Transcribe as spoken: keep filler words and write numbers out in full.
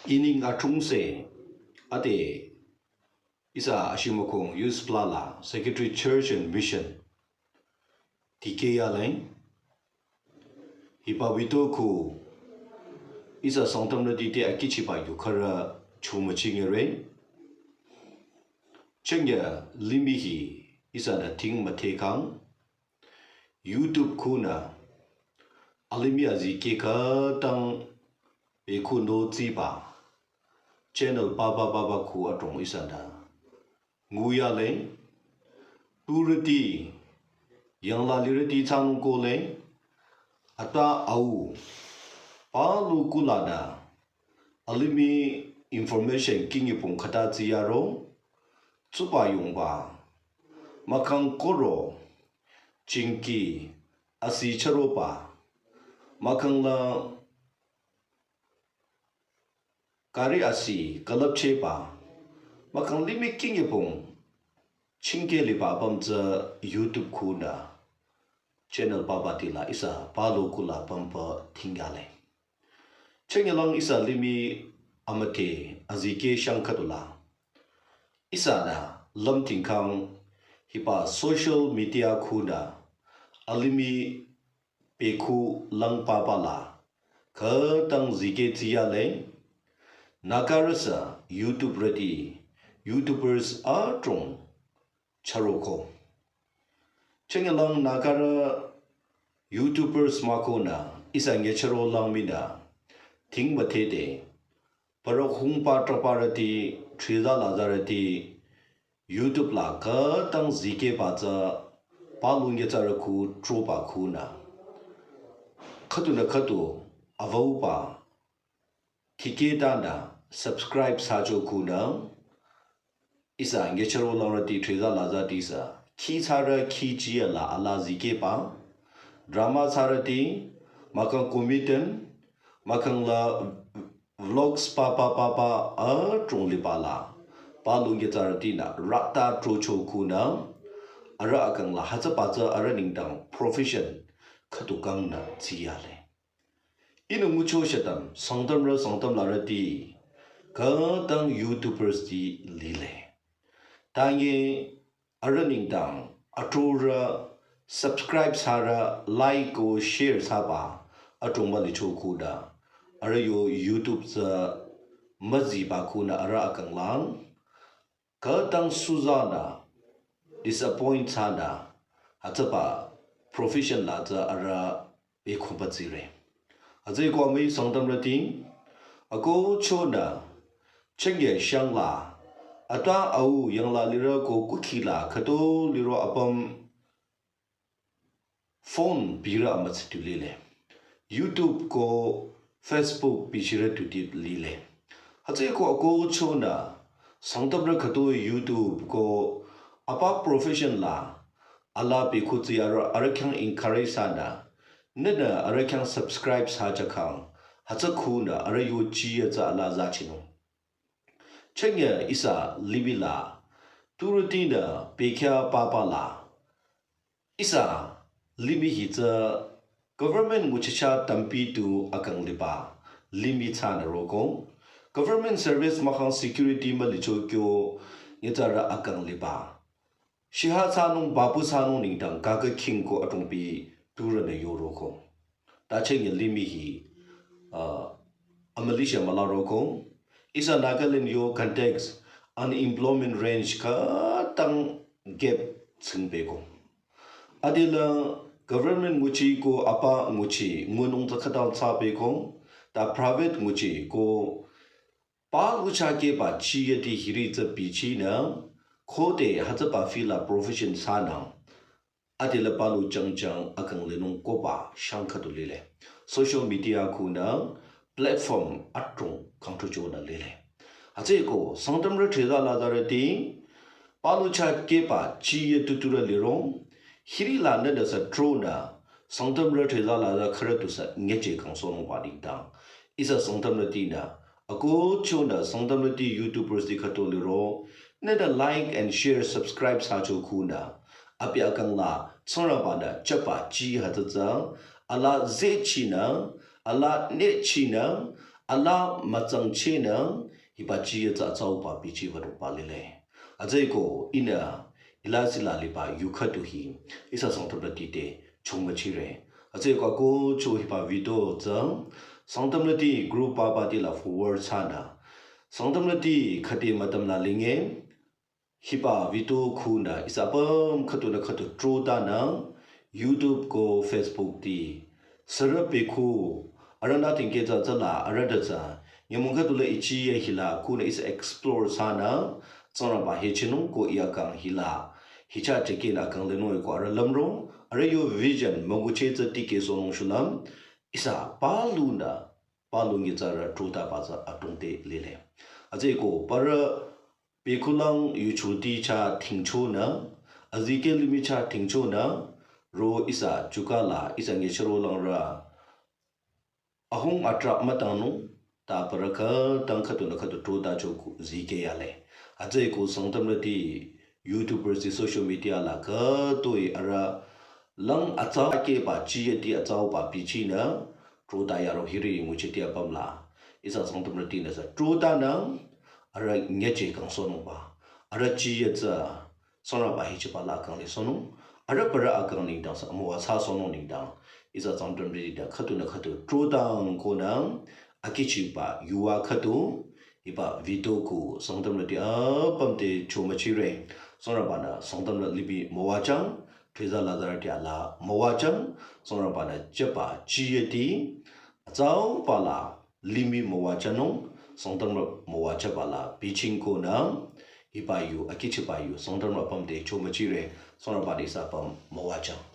Ining atrungse ade ihsa ashimokong youth plala Secretary Church and Mission dikeyale. Hiba video khu ihsa Sangtamrüti te akichiba yukhara chumachingere. Chengya limih hi ihsa na ting mathekang. YouTube khunü alimih azikeh khütang bekhu notsiba channel papa papa khu adrong ihsa na nguyale. Turüti yangla lirüti tsanung kole ata au palu kulada alimih information kingi pung khüta tsiyaro tsuba yungba makang koro chingki asi charoba makang la kari asi kalapcheba makang limih kingi pung chingke liba pamtsü YouTube khunü channel papa tila ihsa palu kula pampa tingyale. Chengelang ihsa limih amate azikeh shangkhatula ihsa na lamtingkang hiba social media khunü alimih bekhu lang papa la khütang zikeh tsiyale. Nagarasa YouTuberüti YouTubers adrong charoko. Chengelang Nagarü YouTubers makonü ihsa nge charo lang minü ting mathede parok hungpa traparüti triza lazarüti YouTube la khütang zikeh batsü palung yetsarü khu troba khunü khütu na khütu avauba tikeh tanda subscribe sacho khunü ihsa nge charo langrüti triza lazarüti sa khi tsarü khi chiya la ala zikehba drama tsarüti makang comedian makang la vlogs papa papa adrong liba la palung yetsarüti na rata trocho khunü arüh akang la hütsübatsü arüh nengdang profession khütu kangnü tsiyale. Inu ngucho shatam Sangtamrü Sangtamlarüti khütang YouTubers ti lile. Tangi arüh nengdang atrorü subscribe sarü like ko share saba adrong malicho khunü arüh yo YouTube tsü müziba khunü arüh akang lang khütang suzanü disappoint thsanü hütsüba profession la tsü arüh bekhuba tsire. Hütsüeko amüi Sangtamrüti akohchonü chengye shangla ata au yangla lirü ko kukhi la khüto liro apüm phone birü amütsü tu lile. YouTube ko Facebook bichirü tu dip lile. Hütsüeko akohchonü Sangtamrü khüto YouTube ko apa profession la ala bekhu tsi arüh arüh khyang encourage sanü nünü arüh khyang subscribe sacha khang hütsü khunü arüh yo chiya tsü ala zachinung. Chengye ihsa limih la turütinü bekhyah papa la ihsa limih hi tsü government nguchicha tampi tu akang liba limih thsanü roko. Government service mahkhang security mülicho kyo nyitsarü akang liba shiha thsanung bapu thsanung nengdang kaka khingko adrongpi turünü yoroko. Ta chengye limih hi uh, amülisha mülaroko. Ihsa Nagaland yo context unemployment range khütang gap tsingbeko. Adila government nguchi ko apa nguchi ngunung tsü khütang tsabeko. Ta private nguchi ko palu chakeba chiyati hiri tsü bichinü khode hütsüba field la profession sanü adila palu changchang akang linung koba shangkhatu lile. Social media khunü platform adrong kangthuchonü lile. Hütsüeko Sangtamrü triza lazarüti palu chakeba chiya tuturü lirong hiri la nünü sa tronü Sangtamrü triza laza khürü tu sa ngeche kangsohnung ba nengdang ihsa Sangtamrütinü akohchonü Sangtamrüti YouTubers ti khüto liro nünü like and share subscribe sacho khunü abi akang la Tsingrangbanü chaba chi hütsü tsü ala zechinü ala nechinü ala mütsangchehnü hiba chiya tsü atsauba bichiba roba lile. Hütsüeko ihnü hila sila liba yu khüdu hi ihsa Sangtamrüti te chongmüchire. Hütsüeko akohcho hiba video tsü Sangtamrüti group papa tila forward thsanü Sangtamrüti khüde mütam la linge hiba video khunü ihsa apüm khüdunü khüdu trotanü YouTube ko Facebook ti sürü bekhu arühnü tingkeh tsü tsüla arüh te tsü nyümong khüdula ichiya hila khunü ihsa explore thsanü Tsingrangba hechinung ko iya kang hila hicha chekenü kang lenung ko arüh lümro arüh yo vision müngucheh tsü tikehsohnung shulüm ihsa palunü palu nyitsarü trotaba tsü atümung te lile. Hütsüeko parü bekhulang yuchoti chah thingchonü azikeh limih chah thingchonü ro ihsa chukala ihsa nyüchürolangrü ahung atrah mütangnung ta parü khütang khüdunü khüdu trotacho ku zikeh yale. Hütsüeko Sangtamrüti YouTubers social media la khütoi arüh lang atsakehba chiyati atsauba bichinü trota yaro hiri nguchiti apüm la ihsa Sangtamrütinü tsü trotanü arüh nyücheh kangsohnungba arüh chiya tsü Tsingrangba hechiba la kang lisohnung arüh parü akang nengdang sü amüwa thsasohnung nengdang ihsa Sangtamrüti te khüdunü khüdu trotang konü akihchiba yuva khüdu hiba video ku Sangtamrüti apüm te chomüchire. Tsingrangbanü Sangtamrü limih müwajüng, thriza lazarüti ala müwajüng, Tsingrangbanü jüba chiyati atsauba la limih müwajünung, Sangtamrü müwajüba la biching konü hiba yu akihchiba yu Sangtamrü apüm te chomüchire. Tsingrangbanü ihsa apüm müwajüng.